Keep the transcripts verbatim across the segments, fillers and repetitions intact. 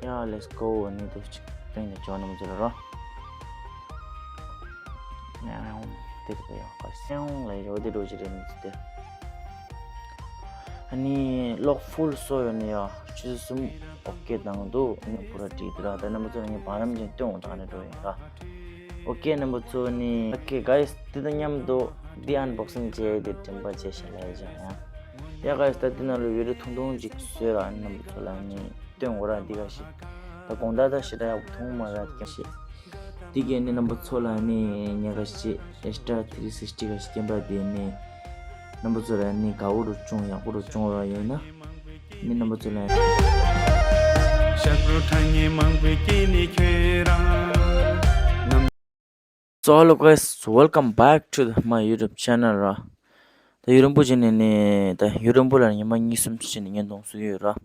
ཡ། let's go། ནི་དུ་ཅིག་སྟོན་ནས་ཅོ་ནམ་ཚོ་ལ་རོ། ཡང་དེ་རུ་ཡང་ཁ་སེང་ལ་ཡོད་དེ་འགྲོ་ཅི་རེད་མི་ཚེ་དེ། ཨ་ནི་གློག་ཧྥུལ་སོ་ཡོད་ནི་ཡ་ཆུ་ཚོད་གསུམ་ཨོ་ཀེ་དང་དུ་ནི་པུ་ར་བྲིས་དུ་ར། ད་རྣམ་པ་ཚོ་ངས་བར་རམ་ཅན་སྟོན་འོང་དང་ནི་འགྲོ་ཡིན་ར། ཨོ་ཀེ། རྣམ་པ་ཚོ་ནི་ཨོ་ཀེ་གཱི་སི། དེ་དང་མཉམ་དུ་འདི་ཨན་བོག་སིང་བྱས་ཏེ་དྲན་པ་བྱས་ཤེས་ལ་ཡི་ཅང་ཡང་། ཡ་གཱི་སི། ད་འདི་ནང་ལ་བི་ཌིའོ་ཐུང་ཐུང་ཅིག་བཟོས་ར། རྣམ་པ་ཚོ་ལ་ནི་སྟོན་འོ་ར། འདི་ག་ཞིག་ད་དགོང་དག་ད་ཞེ་དྲག་ཡག་པོ་མཐོང་མ་ར། འདི་ག་ཞིག་འདི་གས་ནི་རྣམ་པ་ཚོ་ལ་ནི་ཉེ་ག་ཞིག་ཨེ་སི་ཊི་ཨར་ཐི་རི་སིག་སི་ཊི་ག་ཞིག་ཀེམ་ར་དེ་ནི་རྣམ་པ་ཚོ་ལ་ནི་དགའ་བོ་རུ་བྱུང་ཡག་པོ་རུ་བྱུང་ར་ཡོད་ན་ནི་རྣམ་པ་ཚོ་ལ། ཤག་རུ་ཁྲ་ངེ་མང་པོའི་སྐྱེས་ནི་ཁྱོད་རང་ནམ། So hello guys, welcome back to the, my YouTube channel ར། ད་ཡུ་རམ་པུ་ཅན་ནས་ནི་ད་ཡུ་རམ་པུ་ལ་ཉི་མ་གཉིས་གསུམ་ཕྱིན་ནས་བརྙན་ཐུང་བཟོ་ཡོད་ར།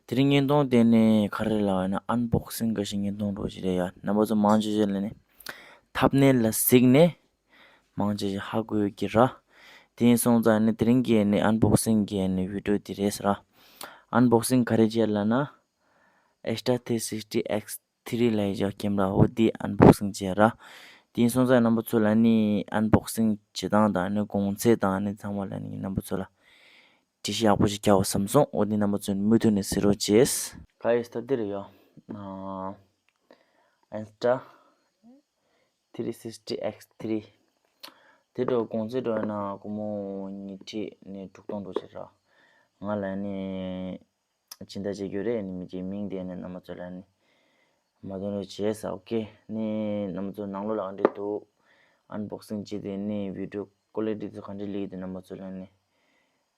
དེ་རིང་བརྙན་ཐུང་དེ་ནི་ག་རེ་ལབ་ན་ཨན་བོག་སིང་ག་ཞིག་བརྙན་ཐུང་འགྲོ་ཞིག་རེད་ཡ། རྣམ་པ་ཚོ་མང་ཆེ་ཆེ་ལ་ནི་ཐབ་ནེལ་ལ་གཟིགས་ནས་མང་ཆེ་ཆེ་ཧ་གོ་ཡོད་ཀྱི་ར། དེ་ཡིན་སོང་ཙང་ནི་དེ་རིང་གི་ནི་ཨན་བོག་སིང་གི་ནི་བི་ཌིའོ་དེ་རེད་ཟེར་ར། ཨན་བོག་སིང་ག་རེ་བྱས་ལབ་ན། ཨེ་སི་ཊི་ཨར་ཐི་རི་སིག་སི་ཊི་ཨེག་སི་ཐི་རི་ལ་ཡི་ཀེམ་ར་འོ་དེ་ཨན་བོག་སིང་བྱས་ར། དེ་ཡིན་སོང་ཙང་རྣམ་པ་ཚོ་ལ་ནི་ཨན་བོག་སིང་བྱེད་སྟངས་དང་ནི་གོང་ཚད་དང་ནི་ཚང་མ་ལ་ནི་རྣམ་པ་ཚོ་ལ་འགྲེལ་བཤད་ཡག་པོ་ཞིག་རྒྱག་འོ་བསམ་སོང་། འོ་དེ་རྣམ་པ་ཚོ་ནི་མུ་མཐུད་ནས་གཟིགས་རོགས་བྱེད། གཱི་སི། ད་འདི་རེད་ཡ། ཨེ་སི་ཊི་ཨར་ཐི་རི་སིག་སི་ཊི་ཨེག་སི་ཐི་རི། དེ་འགྲོ་གོང་ཚད་འགྲོ་ཡ་ན་སྒོར་མོ་ཉིས་ཁྲི་ནས་དྲུག་སྟོང་འགྲོ་ཆེ་ར། ང་ལ་ནི་སྦྱིན་བདག་བྱེད་རྒྱུ་རེད། ནི་མི་གཅིག་མིང་དེ་ནི་རྣམ་པ་ཚོ་ལ་ནི་མ་དོན་རེ་བྱས་ས། ཨོ་ཀེ། ནི་རྣམ་པ་ཚོ་ནང་ལོགས་ལ་ག་འདྲས་འདུག་ཨན་བོག་སིང་བྱས་དེ་ནི་བི་ཌིའོ་ཀོ་ལི་ཊི་དེ་ཚོ་ག་འདྲས་སླེབས་ཀྱི་འདུག་རྣམ་པ་ཚོ་ལ་ནི་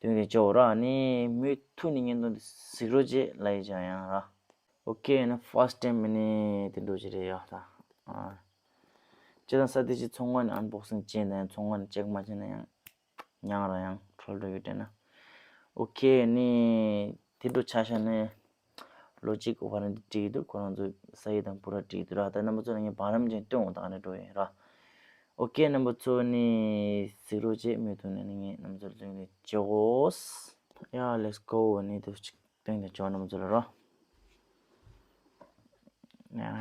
སྟོན་གྱི་ཆོག་ར། ནི་མུ་མཐུད་ནས་བརྙན་ཐུང་དེ་གཟིགས་རོགས་བྱེད་ལ་ཡི་ཅང་ཡང་ར། ཨོ་ཀེ། ནི་ཕར་སི་ཊི་ཊེམ་ནི་དེ་འགྲོ་གི་རེད་ཡ་ད། ཨ། སྤྱིར་བཏང་ས་དེ་ཅིག་ཚོང་ཁང་ནས་ཨན་བོག་སིང་བྱས་ནས་ཚོང་ཁང་ནས་ཅེག་མ་བྱས་ན་ཡང་། ཡང་ར་ཡང་འཕྲོ་འགྲོ་ཡོད་དྲན་ན། ཨོ་ཀེ། ནི་དེ་འགྲོ་ཆ་བཞག་ནས་ལོ་གཅིག་གི་བར་འདི་བྲིས་འདུག་ཁོ་རང་ཚོ་ས་ཡི་དང་པུ་ར་བྲིས་འདུག་ར། ད་རྣམ་པ་ཚོ་ལ་ངས་བར་རམ་ཅན་སྟོན་འོང་དང་ནས་འགྲོ་ཡིན་ར། ཨོ་ཀེ། རྣམ་པ་ཚོ་ནི་གཟིགས་རོགས་བྱེད། མུ་མཐུད་ནས་ནི་ངས་རྣམ་པ་ཚོ་ལ་སྟོན་ནས་བྱེད་དགོས། ཡ། let's go། ནི་དུ་ཅིག་སྟོན་ནས་བྱེད་རྣམ་པ་ཚོ་ལ་ར།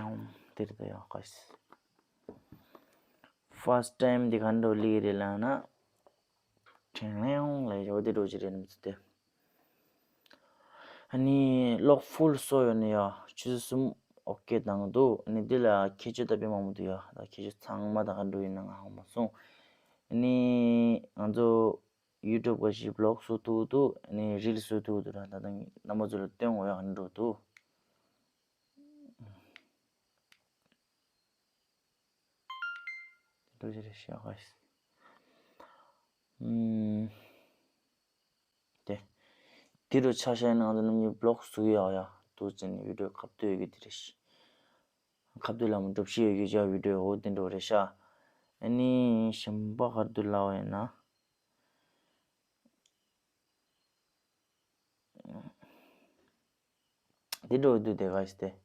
ཡང་དེ་རེད་ད་ཡ་ག་ཤི། ཕར་སི་ཊི་ཊེམ་འདི་ག་འདྲ་སླེབས་རེད་ལབ་ན། ཁྲེང་ལེང་ལ་ཡོད་དེ་འགྲོ་གི་རེད་ནམ་ཚོ་དེ། ཨ་ནི་གློག་ཧྥུལ་སོ་ཡོད་ནི་ཡ་ཆུ་ཚོད་གསུམ་ཨོ་ཀེ་དང་འདུག་ཨ་ནི་འདི་ལ་ཁྱད་ཆོས་ད་དཔེ་མང་པོ་འདུག་ཡ། ད་ཁྱད་ཆོས་ཚང་མ་ད་ག་འགྲོ་ཡིན་ན་ང་ཧ་མ་སོང་། ཨ་ནི་ང་ཚོ་ཡུ་ཊུབ་ག་ཞིག་བི་ལོག་བཟོ་ཐུབ་འདུག་ཨ་ནི་རིལ་བཟོ་ཐུབ་འདུག་ར། ད་ད་རྣམ་པ་ཚོ་ལ་སྟོན་འོ་ཡ་ག་འགྲོ་འདུག་འགྲོ་གི་རེད་ཤག་ཨམ། དེ། དེ་རུ་ཆ་བཞག་ན་ང་ཚོ་རྣམ་གཉིས་བི་ལོག་བཟོ་ཡག་ཡ་འདུག་ཅེས་ནས་བི་ཌིའོ་ཁ་བསྡུ་ཡོད་ཀྱི་དེ་རེད་ཤག་ཁ་བསྡུ་ལ་མོ་སྒྲུབ་བྱེད་ཡོད་ཀྱི་ཅག་བི་ཌིའོ་འོ་དེ་འགྲོ་རེད་ཤག་ཨ་ནི་གཞན་པ་ག་རེ་འདུག་ལབ་པ་ཡིན་ན། དེ་འགྲོ་འདུག་དེ་ག་ཞིག་དེ།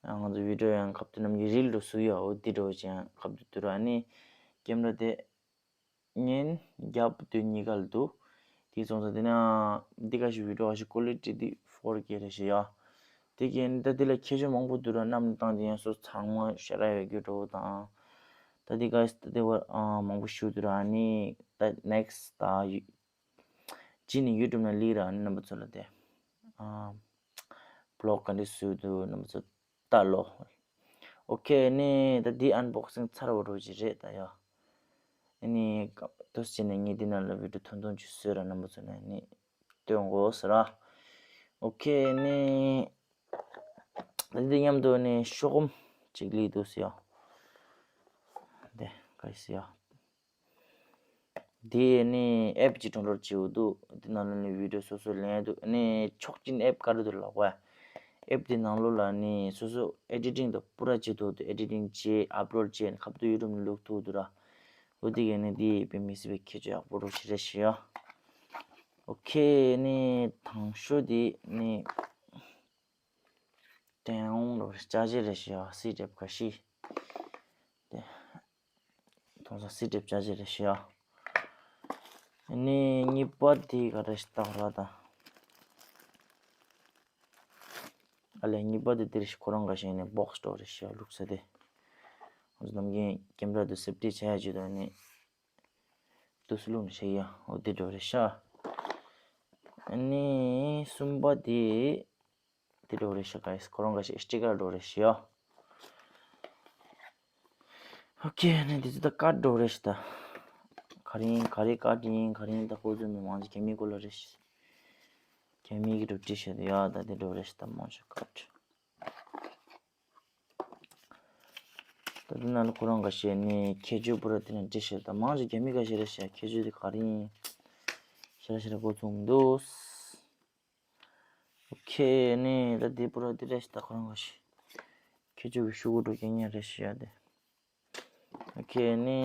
ང་ཚོ་བི་ཌིའོ་ཡང་ཁ་བསྡུ་རྣམ་གཉིས་རིལ་འགྲོ་སུ་ཡོད་འོ་དེ་འགྲོ་ཅན་ཁ་བསྡུ་དུ་ར། ཨ་ནི་ཀེམ་ར་དེ་ཉན་རྒྱབ་དུ་གཉིས་ཀ་ལ་འདུག་དེ་སོང་ཙང་དེ་ན་འདི་ག་ཞིག་བི་ཌིའོ་ག་ཞིག་ཀོ་ལི་ཊི་དེ་ཕོར་ཀེ་རེད་ཤག་ཡ། དེ་གན་ད་དེ་ལ་ཁྱད་ཆོས་མང་པོ་འདུག་ར། བསྣམས་ནས་བཏང་དེ་ཡང་སོ་ཚང་མ་ཤ་ར་ཡོད་རྒྱུ་འགྲོ་དང་། ད་དེ་ག་ཞིག་ད་དེ་བར་མང་པོ་ཞུ་འདུག་ར། ཨ་ནི་ད་ནེག་སི་ཊི་ད་ཅི་ནི་ཡུ་ཊུབ་ན་ལི་ར་ནི་རྣམ་པ་ཚོ་ལ་དེ། ཨ། བི་ལོག་ག་འདྲ་བཟོས་འདུག་རྣམ་པ་ཚོ་ལྟ་ལོ། ཨོ་ཁེ། ནི་ད་འདི་ཨན་བོག་སིང་ཚར་བ་རོ་ཅི་རེད་ད་ཡ། ཨ་ནི་ཏོས་ཅི་ནི་ངས་འདི་ནང་ལ་བི་ཌིའོ་ཐུང་ཐུང་ཅིག་བཟོས་ར་རྣམ་པ་ཚོ་ནི་ནི་སྟོན་དགོས་ཟེར་ར། ཨོ་ཁེ། ནི་ད་འདི་མཉམ་དུ་ནི་ཤོག་སྒམ་ཅིག་ལི་འདུག་ཟེར་ཡ། དེ་ག་ཟེར་ཡ། དེ་ནི་ཨེབ་ཅིག་ཌའུན་ལོཌ་བྱེད་འོ་འདུག་དེ་ནང་ལ་ནི་བི་ཌིའོ་སོ་སོ་ལེན་འདུག་ནི་ཆོག་མཆན་ཨེབ་ག་རེ་འདུག་ལབ་པ། ཨེབ་དེ་ནང་ལོགས་ལ་ནི་སོ་སོ་ཨེ་ཌི་ཊིང་དང་པུ་ར་བྱེད་ཐུབ་འདུག་ཨེ་ཌི་ཊིང་བྱེད། ཨབ་ལོཌ་བྱེད། ཁ་བསྡུ་ཡུ་ཊུབ་ནས་བླུག་ཐུབ་འདུག་ར། འོ་དེ་གས་ནི་དེ་དཔེ་མི་སྲིད་པའི་ཁྱད་ཆོས་ཡག་པོ་རུ་ཞིག་རེད་ཤག་ཡ། ཨོ་ཁེ། ནི་དང་ཤོས་དེ་ནི། ཏེང་ལོ་ཅ་ཅེ་རེད་ཤག་ཡ། སི་ཊེབ་ཁ་ཤས། དེ། མཐོང་ས་སི་ཊེབ་ཅ་ཅེ་རེད་ཤག་ཡ། ནི་གཉིས་པ་དེ་ག་རེ་ཞིག་བཏགས་ར་ད། ཨ་ལས་གཉིས་པ་དེ་འདིར་ཁོ་རང་འགའ་ཤས་ནས་བོག་སི་འདྲ་བོ་རེད་ཤག་བླུགས་ས་དེ། ང་ཚོ་ནམ་རྒྱུན་ཀེམ་ར་དེ་སེབ་ཊི་བྱ་ཡ་ཅིག་དང་ནི་དུས་སུ་བླུགས་ནས་བཞག་ཡ་འོ་དེ་འདྲ་བོ་རེད་ཤག་ཨ་ནི་གསུམ་པ་དེ། དེ་འདྲ་བོ་རེད་ཤག་ག་ཡིས་ཁོ་རང་འགའ་ཤས་སི་ཊི་ཀར་འདྲ་བོ་རེད་ཤག་ཨོ་ཁེ། ཨ་ནི་དེ་ཚོ་ད་ཀར་འདྲ་བོ་རེད་ཤག་ད། ག་རེ་ཡིན་ག་རེ་ཀར་ཡིན་ག་རེ་ཡིན་ད་ཁོ་ཚོ་མི་མང་ཆེ་རྒྱ་མིའི་སྐོར་ལ་རེད་ཤག་རྒྱ་མིའི་གི་འདྲ་བྲིས་བཞག་དེ་ཡ་ད་དེ་འདྲ་བོ་རེད་ཤག་ད་མང་ཆེ་ཀར། ད་དེ་ནང་ལ་ཁོ་རང་འགའ་ཤས་ནི་ཁྱད་ཆོས་པུ་ར་དེ་ནས་འབྲི་ཤེས་དང་མང་ཆེ་རྒྱ་མི་འགའ་ཤས་རེད་ཤག་ཁྱད་ཆོས་དེ་ག་རེ་ཡིན་ཤ་ར་ཤ་ར་གོ་ཚུགས་མི་འདུག་ཨོ་ཁེ་ནི་ད་དེ་པུ་ར་དེ་རེད་ཤག་ད་ཁོ་རང་འགའ་ཤས་ཁྱད་ཆོས་ཀྱི་ཤུ་གུ་འགྲོ་རྐྱང་རྐྱང་རེད་ཤག་ཡ་དེ། ཨོ་ཁེ་ནི་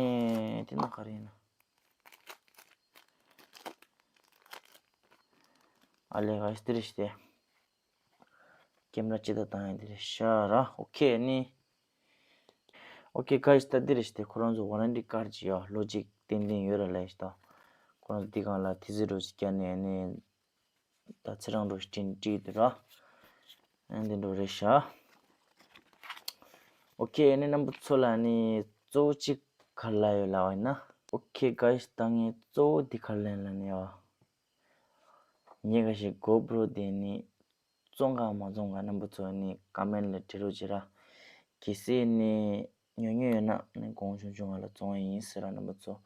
དེ་ན་ག་རེ་ཡིན་ན། ཨ་ལས་ག་ཤས་དེ་རེད་ཤག་དེ། ཀེམ་ར་ཅི་ད་བཏང་ཡ་འདི་རེད་ཤག་ར། ཨོ་ཁེ་ནི། ཨོ་ཁེ་ག་ཡིས་ད་འདི་རེད་ཤག་དེ་ཁོ་རང་ཚོ་ཝ་རན་ཊི་ཀར་ཌི་ཅིག་ཡོད་ལོ་གཅིག་ཏན་ཏན་ཡོད་ར་ལས་ཤག་ད། ཁོ་རང་ཚོ་འདི་སྒང་ལ་ཐི་ཟི་འདྲ་བོ་ཞིག་བརྒྱབ་ནས་ནི་ད་ཚེས་གྲངས་འདྲ་བོ་ཞིག་བྲིས་བྲིས་འདུག་ར། ཨ་འདི་འདྲ་བོ་རེད་ཤག་ཨོ་ཁེ་ནི་རྣམ་པ་ཚོ་ལ་ནི་གཙོ་བོ་གཅིག་ག་རེ་ལབ་ཡོད་ལབ་པ་ཡིན་ན། ཨོ་ཁེ་ག་ཡིས་ད་ངས་གཙོ་བོ་འདི་ག་རེ་ལབ་ཡིན་ལབ་ན་ཡ། ངས་འགའ་ཤས་གོ་པྲོ་དེ་ནི་བཙོང་ག་མ་བཙོང་ག་རྣམ་པ་ཚོ་ནི་ཀ་མེན་ཊི་ལ་འབྲི་རོགས་བྱེད་ར། གལ་སྲིད་ནི་ཉོ་མྱོང་ཡོད་ན་ནི་གོང་ཆུང་ཆུང་ང་ལ་བཙོང་ཡ་ཡིན་ཟེར་ར་རྣམ་པ་ཚོ།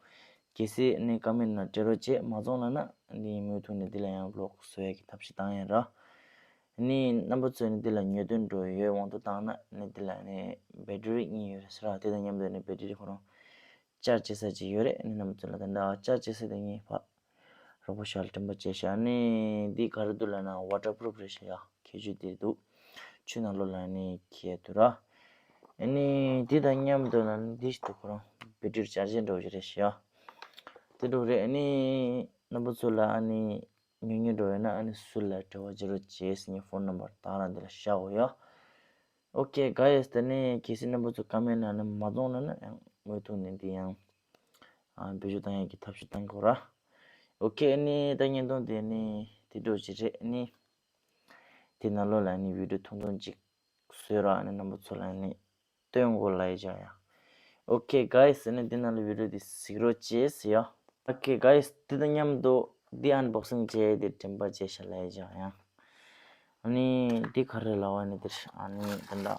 གལ་སྲིད་ནི་ཀ་མེན་ཊི་ནང་འབྲི་རོགས་བྱེད་མ་བཙོང་ལབ་ན་ནི་མུ་མཐུད་ནས་འདི་ལ་ཡང་བློག་བཟོ་ཡ་གི་ཐབས་ཤེས་བཏང་ཡ་ར། ནི་རྣམ་པ་ཚོ་ནི་འདི་ལ་ཉོ་འདོད་འདྲ་བོ་ཡོད་དབང་དུ་བཏང་ན་ནི་འདི་ལ་ནི་བེ་ཊི་རི་གཉིས་ཡོད་རེད་ཟེར་ར་དེ་དང་མཉམ་དུ་ནི་བེ་ཊི་རི་ཁོ་རང་ཅར་ཇི་བྱེད་ས་ཅིག་ཡོད་རེད། ཨ་ནི་རྣམ་པ་ཚོ་ལ་ད་ལྟ་ཅར་ཇི་བྱེད་ས་དེ་ངས་ཕར་རོགས་པ་ཞིག་ལ་སྤྲིན་པ་བྱས་ཤག་ཨ་ནི་འདི་ག་རེ་འདུག་ལབ་ན་ཝ་ཊར་པུ་རུབ་རེད་ཤག་ཡ། ཁྱད་ཆོས་དེ་འདུག་ཆུ་ནང་ལོགས་ལ་ནི་འཁྱེར་འདུག་ར། ཨ་ནི་འདི་དང་མཉམ་དུ་ལ་ནི་འདི་ཞིག་འདུག་ཁོ་རང་བེ་ཊི་རི་ཅར་ཇར་འདྲ་བོ་ཞིག་རེད་ཤག་ཡ། དེ་འདྲ་བོ་རེད། ཨ་ནི་རྣམ་པ་ཚོ་ལ་ཨ་ནི་ཉོ་མྱོང་འདྲ་བོ་ཡོད་ན་ཨ་ནི་ཟུར་ལ་འབྲེལ་བ་བྱེད་རོགས་བྱེད་ཟེར་ངས་ཕོན་ནམ་བར་དག་རང་འདི་ལ་བཞག་གོ་ཡ། ཨོ་ཁེ་ག་ཡིས་ད་ནི་གལ་སྲིད་རྣམ་པ་ཚོ་ཀ་མེན་ཊི་ནང་ནས་མ་བཙོང་ན་ན་ཡང་མུ་མཐུད་ནས་འདི་ཡང་ཨ་བེད་སྤྱོད་བཏང་ཡག་གི་ཐབས་ཤེས་བཏང་དགོས་ར། ཨོ་ཁེ་ཨ་ནི་ད་བརྙན་ཐུང་དེ་ནི་དེ་འདྲ་ཅིག་རེད། ཨ་ནི་དེ་ནང་ལོགས་ལ་ཨ་ནི་བི་ཌིའོ་ཐུང་ཐུང་ཅིག་བཟོས་ར་ཨ་ནི་རྣམ་པ་ཚོ་ལ་ཨ་ནི་སྟོན་དགོས་ལབ་ཡ་ཡ། ཨོ་ཁེ་ག་ཡིས་ཨ་ནི་དེ་ནང་ལ་བི་ཌིའོ་དེ་གཟིགས་རོགས་བྱེད་ཟེར་ཡ། ཨོ་ཁེ་ག་ཡིས་དེ་དང་མཉམ་དུ་འདི་ཨན་བོག་སིང་བྱས་ཏེ་དྲན་པ་བརྗེད་ཤག་ལབ་ཡ་ཡ། ཨ་ནི་འདི་ག་རེ་ལབ་པ་ནི་འདིར་ཨ་ནི་འདི་འདྲ་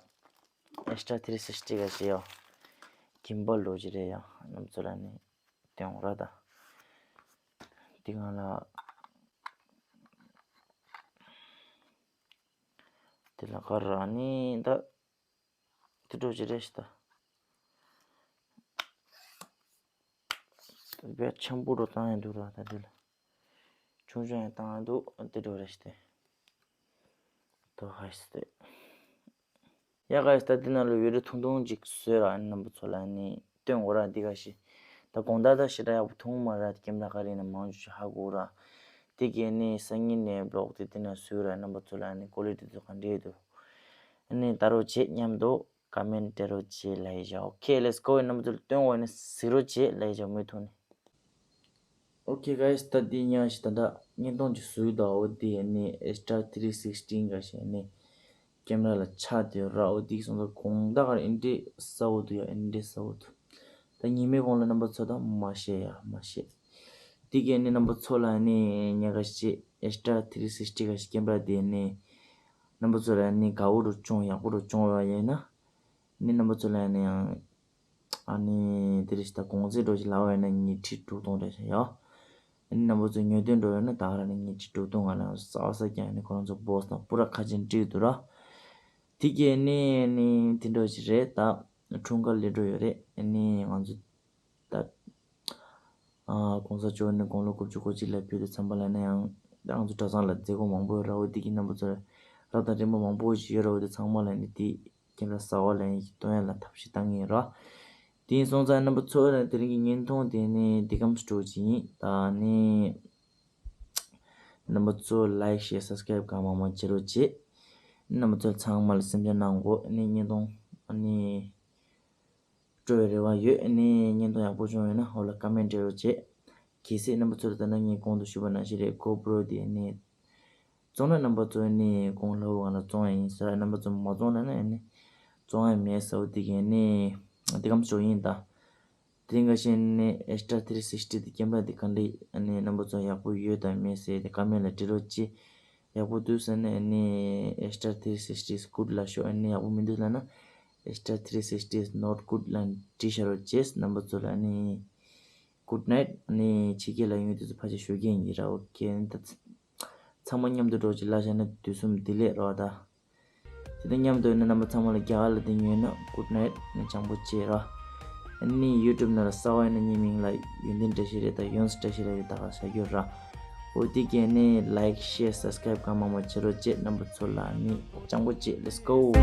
ཨེ་སི་ཊི་ཐི་རི་སིག་སི་ཊི་ག་ཞེས་ཡོད། གིམ་བལ་ལོ་ཅི་རེད་ཡ་རྣམ་ཚོ་ལ་ནི་སྟོན་ར་ད། འདི་ང་ལ་འདི་ལ་ག་ར་ནི་ད། དེ་འདྲ་ཅིག་རེད་ཤག་ད། བེད་ཆེན་པོ་འདྲ་བཏང་ཡ་འདུག་ར་ད་དེ་ལ། ཆུང་ཆུང་ཡང་བཏང་ཡ་འདུག་དེ་འདྲ་རེད་ཤག་དེ། དོ་ཧ་ཤི་སྟེ། ཡ་ག་ཡིས་ད་དེ་ནང་ལ་བི་ཌིའོ་ཐུང་ཐུང་ཅིག་བཟོས་ར་ཨ་ནི་རྣམ་པ་ཚོ་ལ་ཨ་ནི་སྟོན་དགོས་ར་འདི་ག་ཞིག་ད་དགོང་དག་ད་ཞེ་དྲག་ཡག་པོ་མཐོང་མ་ར་ཀེམ་ར་ག་རེ་ཡིན་ན་མང་ཆུ་ཆུ་ཧ་གོ་ར། དེ་གས་ནི་སང་ཉིན་ནས་བི་ལོག་དེ་དེ་ནང་བཟོས་ར་རྣམ་པ་ཚོ་ལ་ཨ་ནི་ཀོ་ལི་ཊི་དེ་ཚོ་ག་འདྲས་འདུག་ཨ་ནི་ལྟ་རོགས་བྱེད་མཉམ་དུ། ཀ་མེན་ཊི་སྤྲད་རོགས་བྱེད་ལབ་ཡ་ཞག་ཨོ་ཁེ་ལེ་ཊི་སི་གོ་ཡི་རྣམ་པ་ཚོ་ལ་སྟོན་འོ་ནི་གཟིགས་རོགས་བྱེད་ལབ་ཡ་ཞག་མུ་མཐུད་ནས། ཨོ་ཁེ་ག་ཡིས་ད་འདི་ཉག་ཞིག་ད་ལྟ་བརྙན་ཐུང་ཅིག་བཟོས་འདུག་འོ་འདི་ནི་ཨེ་སི་ཊི་ཐི་རི་སིག་སི་ཊི་ག་ཞེས་ནི་ཀེམ་ར་ལ་ཆགས་བསྡད་ཡོད་ར། འོ་འདི་སོང་ཙང་དགོང་དག་གར་ཨེ་འདྲས་གསལ་བོ་འདུག་ཡ་ཨེ་འདྲས་གསལ་བོ་འདུག་ད་ཉི་མའི་གོང་ལ་རྣམ་པ་ཚོ་ད་མ་བཤད་ཡ་མ་བཤད། འདི་གས་ནི་རྣམ་པ་ཚོ་ལ་ནི་ཉག་ག་ཞིག་ཨེ་སི་ཊི་ཐི་རི་སིག་སི་ཊི་ག་ཞིག་ཀེམ་ར་དེ་ནི་རྣམ་པ་ཚོ་ལ་ནི་དགའ་བོ་འདྲ་བྱུང་ཡག་པོ་འདྲ་བྱུང་བ་ཡིན་ན། ནི་རྣམ་པ་ཚོ་ལ་ནི་ཡང་ཨ་ནི་དེ་རེད་ཤག་ད་གོང་ཚད་འདྲ་ཞིག་ལབ་པ་ཡིན་ན་ཉིས་ཁྲི་དྲུག་སྟོང་རེད་ཤག་ཡ། ཨ་ནི་རྣམ་པ་ཚོ་ཉོ་འདོད་འདྲ་ཡོད་ན་ད་ག་རང་ནི་ཉིས་ཁྲི་དྲུག་སྟོང་ང་ལ་ཟ་བ་ཟ་རྒྱུ་ནི་ཁོ་རང་ཚོ་བོ་སི་དང་པུ་ར་ཁ་ཆེན་བྲིས་འདུག་ར། དེ་གས་ནི་ནི་དེ་འདྲ་ཞིག་རེད་ད། འཁྲུངས་སྐར་སླེབས་འགྲོ་ཡོད་རེད། ཨ་ནི་ང་ཚོ་ད་ཨ་གོང་ས་མཆོག་ནི་དགུང་ལོ་དགུ་བཅུ་གོ་གཅིག་ལ་ཕེབས་དུས་ཙམ་པ་ལ་ནི་ཡང་ད་ང་ཚོ་གྲྭ་ཚང་ལ་མཛད་སྒོ་མང་པོ་ཡོད་ར། འོ་དེ་གི་རྣམ་པ་ཚོ་རབ་དང་རིམ་པ་མང་པོ་ཞིག་ཡོད་ར། འོ་དེ་ཚང་མ་ལ་ནི་དེ་ཁྱེད་རང་གསར་པ་ལ་ཡིན་གྱི་སྟོན་ཡ་ལ་ཐབས་ཤེས་བཏང་གི་ཡིན་ར། དེ་ཡིན་སོང་ཙང་རྣམ་པ་ཚོ་ལ་དེ་རིང་གི་བརྙན་ཐུང་དེ་ནི་འདི་གམ་སྤྲོ་ཅིག་ཡིན། ད་ནི་རྣམ་པ་ཚོ་ལའིག་ཤེར་སབ་སི་ཀ་རའིབ་གང་མང་མང་བྱེད་རོགས་བྱེད། རྣམ་པ་ཚོ་ཚང་མ་ལ་སེམས་ཆུང་གནང་དགོས། ནི་བརྙན་ཐུང་ནི་སྤྲོ་བའི་རེ་བ་ཡོད། ནི་བརྙན་ཐུང་ཡག་པོ་བྱུང་ཡོད་ན་འོ་ལ་ཀ་མེན་ཊི་སྤྲད་རོགས་བྱེད། གལ་སྲིད་རྣམ་པ་ཚོ་ལ་ད་ནང་ངས་གོང་དུ་ཞུས་པ་ནང་བཞིན་རེད། གོ་པྲོ་དེ་ནི་ བཙོང་ན་རྣམ་པ་ཚོ་ནི་གོང་ལྷ་བུ་གང་ལ་བཙོང་ཡ་ཡིན་ཟེར། རྣམ་པ་ཚོ་མ་བཙོང་ན་ནི་ནི་བཙོང་ཡ་མེད་ཟེར་བ་དེ་གས་ནི་དེ་གམ་ཞོག་ཡིན་ད། དེ་འགའ་ཤས་ནི་Astra three sixty དེ་ཀེམ་ར་དེ་ག་འདྲ་ནི་རྣམ་པ་ཚོ་ཡག་པོ་ཡོད་དམ་མེད་ཟེར་དེ་ཀ་མེན་ལ་འབྲི་རོགས་གྱིས། ཡག་པོ་འདུག་ཟེར་ན་ནི་Astra three sixty is good ལ་ཤོག་ནི་ཡག་པོ་མི་འདུག་ལབ་ན་Astra three sixty is not good ལ་འབྲི་བཞག་རོགས་གྱིས། རྣམ་པ་ཚོ་ལ་ནི་good night ནི་ཕྱི་རྒྱལ་ལ་ཡོང་དུས་ཚོ་ཕལ་ཆེར་ཞོགས་ཀས་ཡིན་ར། ཨོ་ཁེ། ད་ཚང་མ་མཉམ་དུ་འགྲོགས་ཀྱི་ལ་བྱས་ན་དུས་གསུམ་བདེ་ལེགས་རོགས་ད། དེ་དང་མཉམ་དུ་ཡིན་ན་རྣམ་པ་ཚང་མ་ལ་རྒྱ་གར་ལ་དེ་ཉོས་ན་good night ནི་བྱང་པོ་བྱེད་ར། ནི་YouTube ནང་ལ་གསར་པ་ཡིན་ན་ངའི་མིང་ལ་ཡོན་ཏན་བཀྲ་ཤིས་རེད་ད་ཡོངས་བཀྲ་ཤིས་རེད་ད་ག་ས་རྒྱུ་ར། ཨོ་དེ་གས་ནི་like share subscribe གང་མང་མང་བྱེད་རོགས་གྱིས། རྣམ་པ་ཚོ་ལ་ནི་བྱང་པོ་བྱེད། Let's go.